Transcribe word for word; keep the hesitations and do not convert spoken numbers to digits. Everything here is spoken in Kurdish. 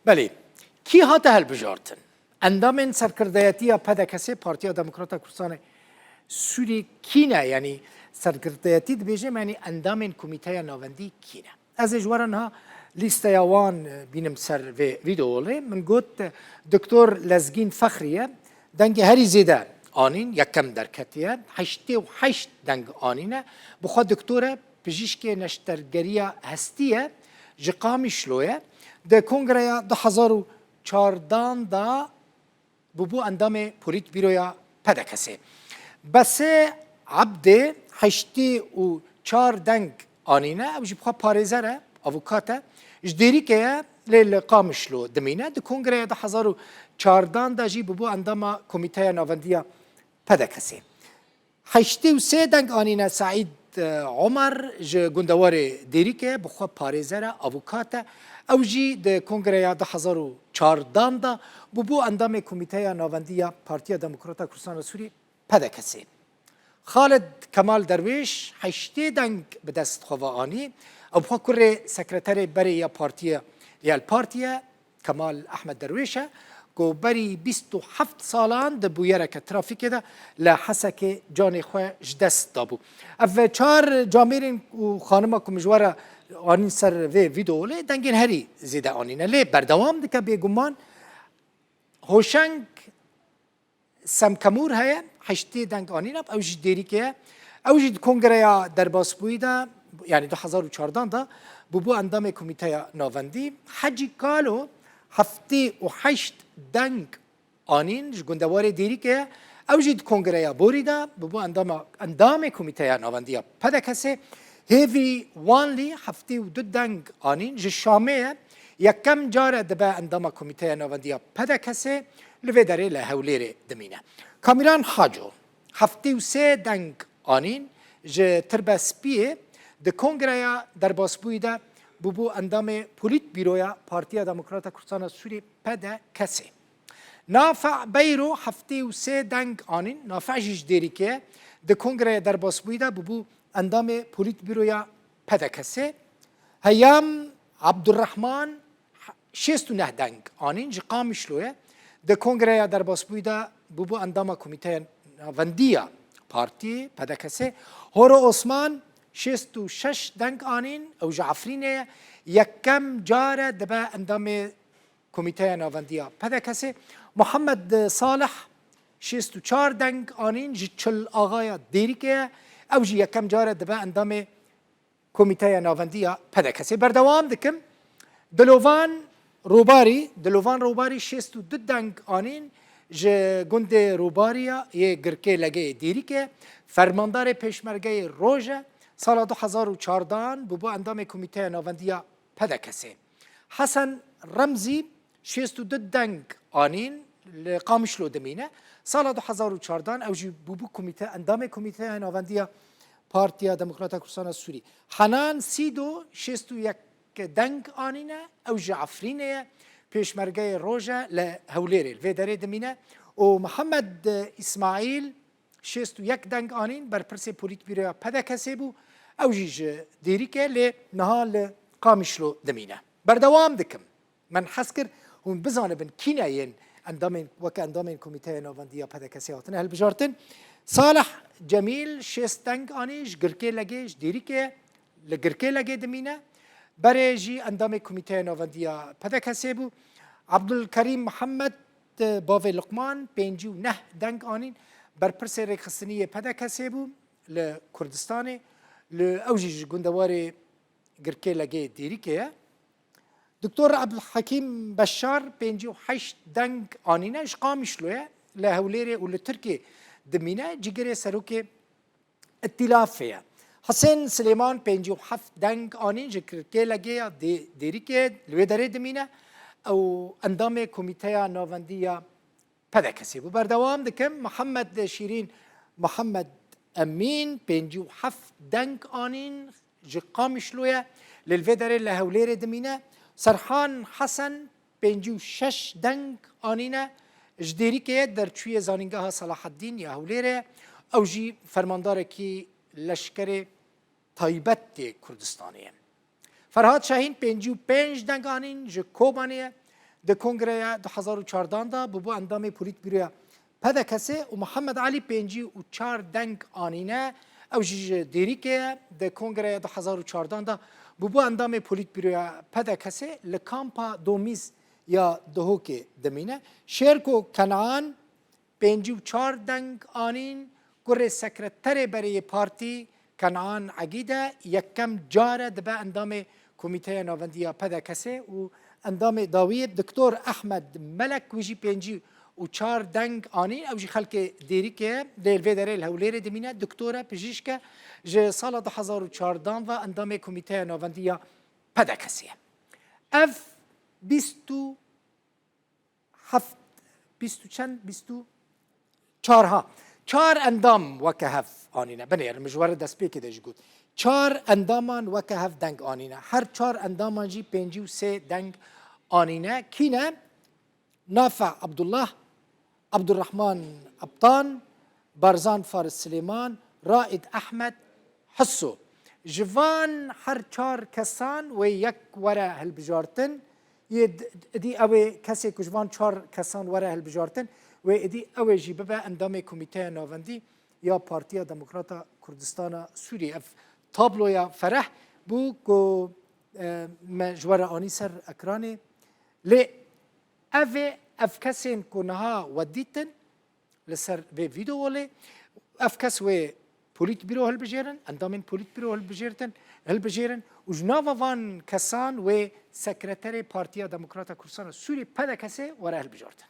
Belê, kî hate hilbijartin? Endamên serkirdeyetiya P D K S'ê, Partiya Demokrata Kurdistanê Sûrî, kî ne? Yanî serkirdeyetî dibêje, yanî endamên Komîteya Navendî kî ne? Ez ê ji we re niha lîsteya wan, e, bînim ser vê vîdeolê. Min got, e, Doktor Lezgîn Fexrî ye, dengê herî zêde anîn, yekem derketiye, heştê û heşt deng anîne. Bi xwe doktor e, pijîşkê neştergeriya hestî ye, ji Qamişlo ye. Di kongreya du hezar û çardan de bûbû endamê Polîtbîroya P D K S'ê. Besê Ebdê heştê û çar deng anîne, ew jî bi xwe parêzer e, avukat e. Ji Dêrikê ye, lê li Qamişlo dimîne. Di kongreya du hezar û çardan de jî bûbû endama Komîteya Navendiya P D K S'ê. Heştê û sê deng anîne Seîd, e, Omer, ji gundewarê Dêrikê, bi xwe parêzer e, avukat e. Ew jî di kongreya du hezar û çardan de bûbû endamê Komîteya Navendî ya Partiya Demokrata Kurdistana Sûrî, P D K S'ê. Xalid Kemal Derwêş heştê deng bi dest xwe ve anî. Ew bi xwe kurê sekreterê berê ya partiyê, ya li partiyê, Kemal Ehmed Derwêş e, ku berî bîst û heft salan di bûyereke trafîkê de li Hesekê canê xwe ji dest dabû. Ev çar camêrên û xanima ku min ji we re anîn ser vê vîdeolê, dengên herî zêde anîne. Lê berdewam dike bêguman. Hoşeng Semkemûr heye, heştê deng anîne, ew jî Dêrikê ye. Ew jî di kongreya derbasbûyî de, yanî du hezar û çardan de, bûbû endamê Komîteya Navendî. Hecî Kalo heftê û heşt deng anîn, ji gundewarê Dêrikê ye. Ew jî di kongreya borî de bûbû endama, endamê Komîteya Navendî ya P D K S'ê. Hêvî Wanlî heftê û du deng anîn, ji Şamê ye. Yekem car e dibe endama Komîteya Navendî ya P D K S'ê, li vê derê li Hewlêrê dimîne. Kamîran Haco heftê û sê deng anîn, ji Tirbe Spiyê, di kongreya derbasbûyî de bûbû endamê Polîtbîroya Partiya Demokrata Kurdistana Sûrî, P D K S'ê. Nafe Beyro heftê û sê deng anîn, Nafe jî ji Dêrikê ye, di kongreya derbasbûyî de bûbû endamê Polîtbîroya P D K S'ê. Heyam Abdurrahman şêst û neh deng anîn, ji Qamişlo ye. Di kongreya derbasbûyî de bûbû endama Komîteya Navendî ya Partî, P D K S'ê. Horo Osman şêst û şeş deng anîn, ew ji Efrînê ye. Yekem car e dibe endamê Komîteya Navendî ya P D K S'ê. Muhammed Salih şêst û çar deng anîn, ji Çil Axaya Dêrikê ye. Ew jî yekem car e dibe endamê Komîteya Navendî ya P D K S'ê. Berdewam dikim. Dilovan Robarî, Dilovan Robarî şêst û du deng anîn, ji gundê Robariya yê Girkê Legeyê Dêrikê, fermandarê Pêşmergeyê Roj e, sala du hezar û çardan bûbû endamê Komîteya Navendî ya P D K S'ê. Hesen Remzî şêst û du deng anîn, li Qamişlo dimîne. Sala du hezar û çardan ew jî bûbû komîte, endamê Komîteya Navendî ya Partiya Demokrata Kurdistana Sûrî. Henan Sîdo şêst û yek deng anîne, ew ji Efrînê ye, pêşmergeyê Roj e, li Hewlêrê li vê derê dimîne. Û Mihemed Îsmaîl şêst û yek deng anîn, berpirsê Polîtbîroya P D K S'ê bû, ew jî ji Dêrikê, lê niha li Qamişlo dimîne. Berdewam dikim. Min hez kir hûn bizanibin kî ne yên endamên, weke endamên Komîteya Navendî ya P D K S'ê hatine hilbijartin. Salih Cemîl şêst deng anî, ji Girkê Legê, ji Dêrikê, li Girkê Legê dimîne. Berê jî endamê Komîteya Navendî ya P D K S'ê bû. Abdulkerîm Mihemed, bavê Luqman, pêncî û neh deng anîn, berpirsê rêkxistinî yê P D K S'ê bû li Kurdistanê. Li, ew jî ji gundewarê Girkê Legê Dêrikê ye. Doktor Ebdulhekîm Beşar pêncî û heşt deng anîne, ji Qamişlo ye, li Hewlêrê û li Tirkê dimîne, cîgirê serokê Îtîlafê ye. Hisên Silêman pêncî û heft deng anîn, ji Girkê Legê ya Dê-, Dêrikê, li wê derê dimîne. Ew endamê Komîteya Navendî ya P D K S'ê bû. Berdewam dikim. Mihemed Şîrîn Mihemed Emîn pêncî û heft deng anîn, ji Qamişlo ye, lê li vê derê li Hewlêrê dimîne. Serhan Hesen pêncî û şeş deng anîne, ji Dêrikê ye, derçûyê Zanîngeha Selaheddîn ya Hewlêrê ye. Ew jî fermandarekî leşkerê taybet yê Kurdistanê ye. Ferhat Şahîn pêncî û pênc deng anîn, ji Kobanê ye. Di kongreya du hezar û çardan de bûbû endamê polîtbîroya P D K'ê û Mihemed Elî pêncî û çar deng anîne. Ew jî ji Dêrikê ye. Di kongreya du hezar û çardan de bûbû endamê polîtbîroya P D K'ê, li kampa Domîz ya Duhokê dimîne. Şêrko Kenan pêncî û çar deng anîn, kurê sekreterê berê yê partî Kenan Egîde yekem car e dibe endamê Komîteya Navendî ya P D K'ê û endamê dawiyê Doktor Ehmed Melek, wî jî pêncî û çar deng anîn. Ew jî xelkê Dêrikê ye, lê li vê derê li Hewlêrê dimîne. Doktor e, pijîşk e, ji sala du hezar û çardan ve endamê Komîteya Navendî ya P D K'ê ye. Ev bîst û heft, bîst û çend, bîst û çar ha. Çar endam weke hev anîne. Binêrin, min ji we re destpêkê de jî got. Çar endaman weke hev deng anîne. Her çar endaman jî pêncî û sê deng anîne. Kî ne? Nafe Abdullah, Abdurrahman Abtan, Barzan Faris Silêman, Raid Ehmed, Hisso. Ji van her çar kesan wê yek were hilbijartin, yê d-, idî ew ê kesê ku ji van çar kesan were hilbijartin, wê idî ew ê jî bibe endamê Komîteya Navendî ya Partiya Demokrata Kurdistana Sûriyê. Ev tabloya fereh bû ku, e, me ji we re anî ser ekranê. Lê ev ê, ev kesên ku niha we dîtin, li ser vê vîdeolê. Ev kes wê polîtbîro hilbijêrin, endamên polîtbîro hilbijêrtin, hilbijêrin û ji nava van kesan wê sekreterê Partiya Demokrata Kurdistana Sûriyê, P D K'ê, were hilbijartin.